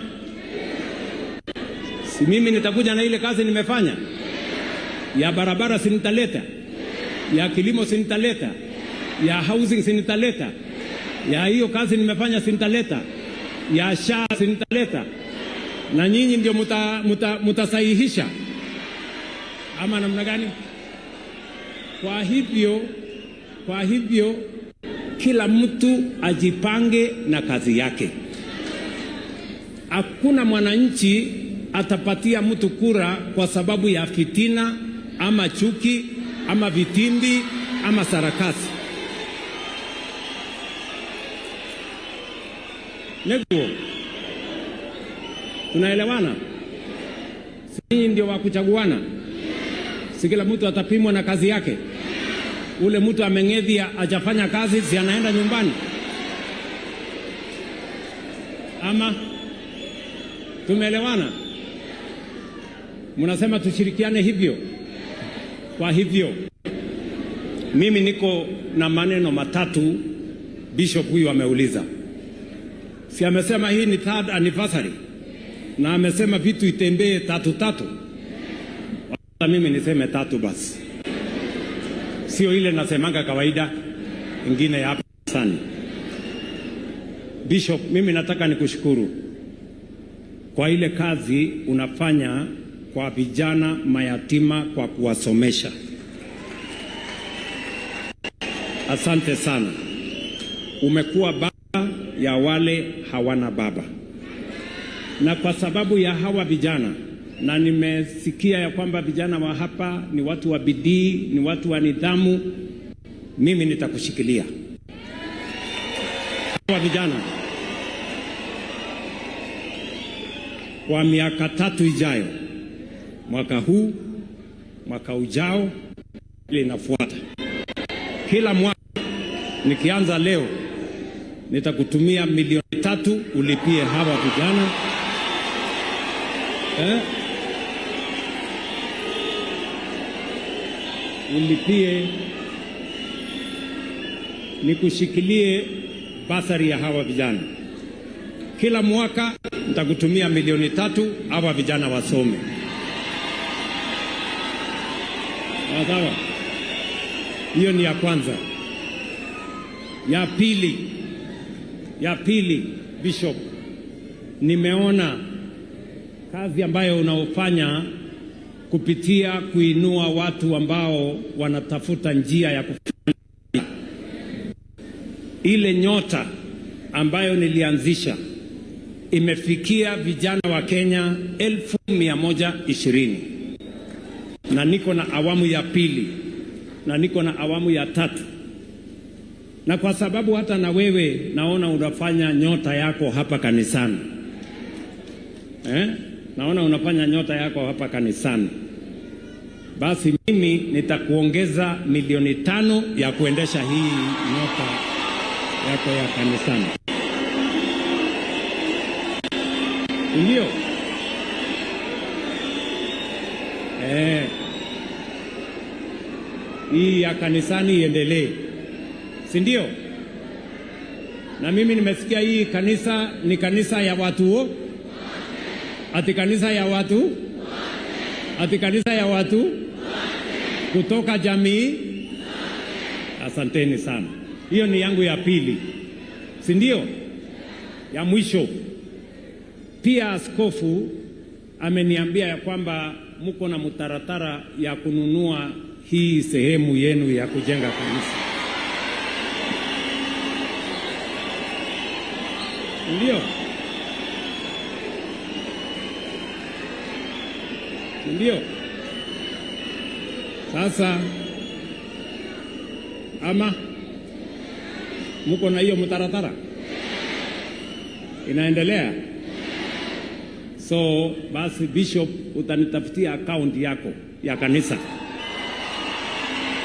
si mimi nitakuja na ile kazi nimefanya ya barabara, si nitaleta ya kilimo, si nitaleta ya housing, si nitaleta ya hiyo kazi nimefanya, si nitaleta ya SHA, si nitaleta, na nyinyi ndio mutasahihisha ama namna gani? Kwa hivyo kila mtu ajipange na kazi yake. Hakuna mwananchi atapatia mtu kura kwa sababu ya fitina ama chuki ama vitimbi ama sarakasi. Neguo, tunaelewana? Si nyinyi ndio wa kuchaguana? Si kila mtu atapimwa na kazi yake? Ule mtu ameng'ethia hajafanya kazi, si anaenda nyumbani? Ama tumeelewana? Mnasema tushirikiane hivyo? Kwa hivyo mimi niko na maneno matatu. Bishop huyu ameuliza, si amesema hii ni third anniversary na amesema vitu itembee tatu tatu. Wacha mimi niseme tatu basi, sio ile nasemanga kawaida, ingine ya hapa sana. Bishop, mimi nataka nikushukuru kwa ile kazi unafanya kwa vijana mayatima kwa kuwasomesha. Asante sana. Umekuwa baba ya wale hawana baba, na kwa sababu ya hawa vijana, na nimesikia ya kwamba vijana wa hapa ni watu wa bidii, ni watu wa nidhamu, mimi nitakushikilia hawa vijana kwa miaka 3 ijayo, mwaka huu, mwaka ujao, ile inafuata. Kila mwaka nikianza leo nitakutumia milioni 3 ulipie hawa vijana. Ulipie, nikushikilie basari ya hawa vijana. Kila mwaka nitakutumia milioni 3 hawa vijana wasome. Sawa sawa. Hiyo ni ya kwanza. Ya pili, Bishop, nimeona kazi ambayo unaofanya kupitia kuinua watu ambao wanatafuta njia ya kufanya. Ile nyota ambayo nilianzisha imefikia vijana wa Kenya 120,000, na niko na awamu ya pili na niko na awamu ya tatu. Na kwa sababu hata na wewe naona unafanya nyota yako hapa kanisani. Naona unafanya nyota yako hapa kanisani. Basi mimi nitakuongeza milioni 5 ya kuendesha hii nyota yako ya kanisani. Ndio. Hii ya kanisani iendelee. Si ndio? Na mimi nimesikia hii kanisa ni kanisa ya watu wo? Ati kanisa ya watu? Ati kanisa ya watu? Kutoka jamii? Asanteni sana. Hiyo ni yangu ya pili. Si ndio? Ya mwisho. Pia askofu ameniambia ya kwamba mko na mtaratara ya kununua hii sehemu yenu ya kujenga kanisa. Ndio. Ndio. Sasa ama mko na hiyo mtaratara? Inaendelea? So basi Bishop, utanitafutia account yako ya kanisa.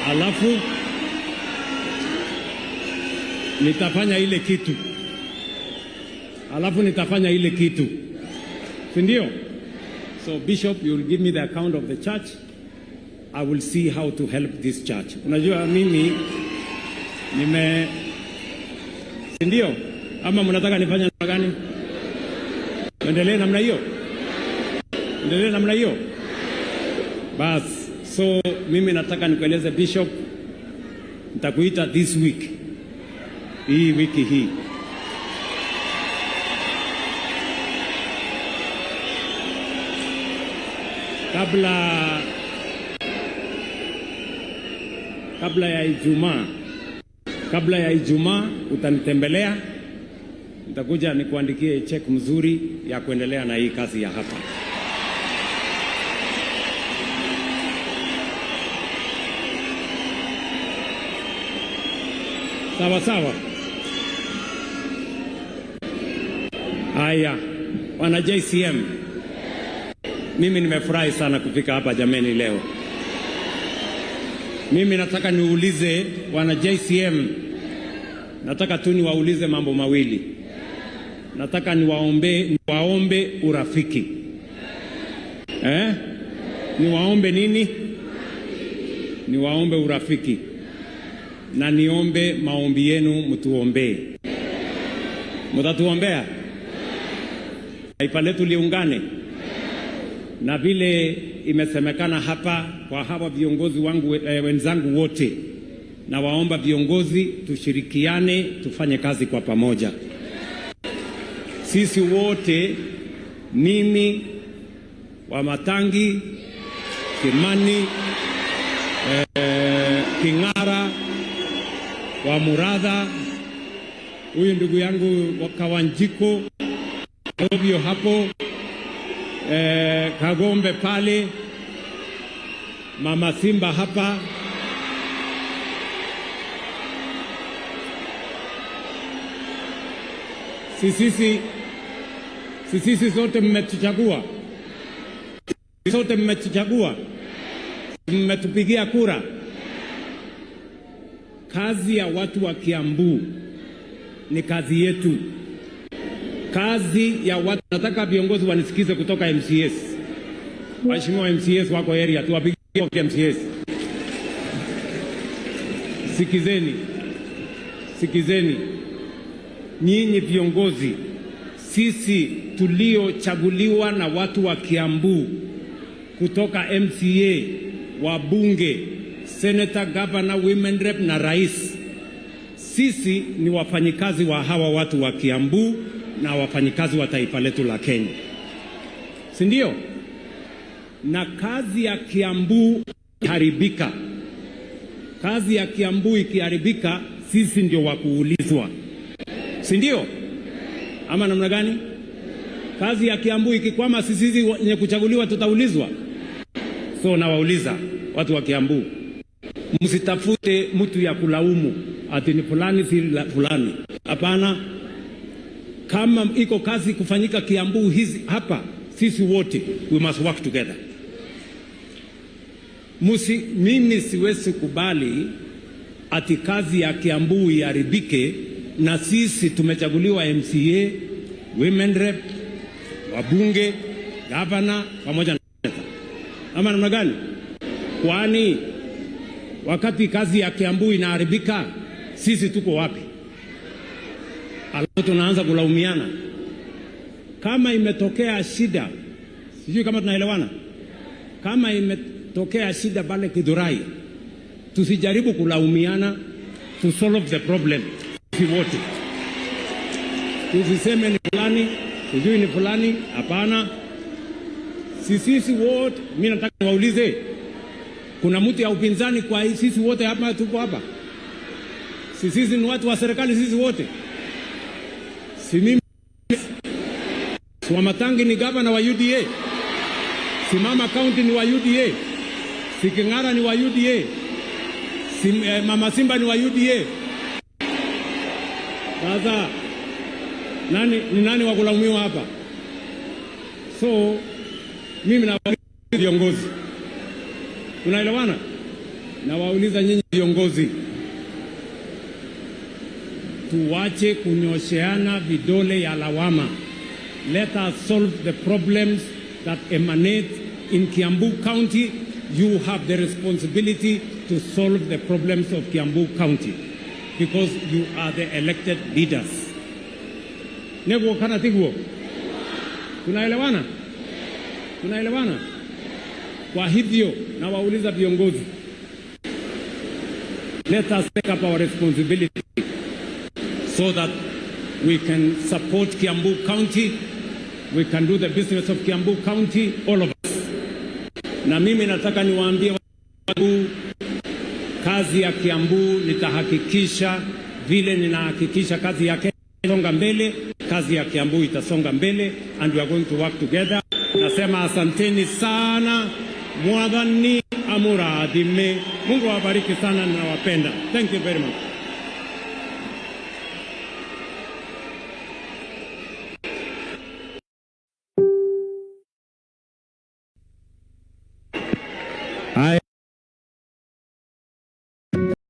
Alafu nitafanya ile kitu. Alafu nitafanya ile kitu. Si ndio? So Bishop, you will give me the account of the church. I will see how to help this church. Unajua mimi nime, si ndio? Ama mnataka nifanye namna gani? Endelee namna hiyo? Endelee namna hiyo? Bas, so mimi nataka nikueleze Bishop, nitakuita this week. Hii wiki hii. Kabla ya Ijumaa, kabla ya Ijumaa utanitembelea. Nitakuja nikuandikie check mzuri ya kuendelea na hii kazi ya hapa. Sawa sawa. Haya, wana JCM, mimi nimefurahi sana kufika hapa jameni leo. Mimi nataka niulize wana JCM, nataka tu niwaulize mambo mawili. Nataka niwaombe urafiki. Eh? Niwaombe nini? Niwaombe urafiki. Na niombe maombi yenu, mtuombee. Mtatuombea? Taifa letu liungane. Na vile imesemekana hapa kwa hawa viongozi wangu, wenzangu wote, na waomba viongozi tushirikiane, tufanye kazi kwa pamoja. Sisi wote, mimi, Wamatangi, Kimani, King'ara, wa Muratha, huyu ndugu yangu wa Kawanjiko Ovyo hapo, Kagombe pale, Mama Simba hapa, sisi sote mmetuchagua, sote mmetuchagua, mmetupigia kura. Kazi ya watu wa Kiambu ni kazi yetu. Kazi ya watu, nataka viongozi wanisikize kutoka MCS. Waheshimiwa MCS wako area, tuwapigie MCS. Sikizeni, sikizeni nyinyi viongozi, sisi tuliochaguliwa na watu wa Kiambu kutoka MCA, wabunge, senator, governor, women rep na rais, sisi ni wafanyikazi wa hawa watu wa Kiambu na wafanyikazi wa taifa letu la Kenya, si ndio? Na kazi ya Kiambu ikiharibika, kazi ya Kiambu ikiharibika, sisi ndio wa kuulizwa, si ndio? Ama namna gani? Kazi ya Kiambu ikikwama, sisi wenye kuchaguliwa tutaulizwa. So nawauliza watu wa Kiambu, msitafute mtu ya kulaumu ati ni fulani si fulani. Hapana. Kama iko kazi kufanyika Kiambu hizi hapa, sisi wote we must work together. Mimi siwezi kubali ati kazi ya Kiambu iharibike na sisi tumechaguliwa MCA, women rep, wabunge, governor pamoja na senator. Ama namna gani? Kwani wakati kazi ya Kiambu inaharibika, sisi tuko wapi? Alafu tunaanza kulaumiana. Kama imetokea shida, sijui kama tunaelewana. Kama imetokea shida pale Githurai, tusijaribu kulaumiana, to solve the problem sisi wote. Tusiseme ni fulani, sijui ni fulani, hapana. Sisi wote, mimi nataka niwaulize, kuna mtu ya upinzani kwa hii sisi wote hapa tuko hapa? Sisi ni watu wa serikali sisi wote. Si mimi, si Wamatangi ni gavana wa UDA, si Mama County ni wa UDA, si King'ara ni wa UDA, si Mama Simba ni wa UDA. Sasa nani ni nani wa kulaumiwa hapa? So mimi na viongozi, tunaelewana? Nawauliza nyinyi viongozi, tuwache kunyosheana vidole ya lawama. Let us solve the problems that emanate in Kiambu County. You have the responsibility to solve the problems of Kiambu County because you are the elected leaders. Neguo kana tiguo? Tunaelewana? Tunaelewana? Kwa hivyo nawauliza viongozi, let us take up our responsibility so that we can support Kiambu County, we can do the business of Kiambu County, all of us. Na mimi nataka niwaambie watu, kazi ya Kiambu nitahakikisha vile ninahakikisha kazi ya Kenya songa mbele. Kazi ya Kiambu itasonga mbele and we are going to work together. Nasema asanteni sana, Mwathani amurathime. Mungu awabariki sana, nawapenda. Thank you very much. Haya.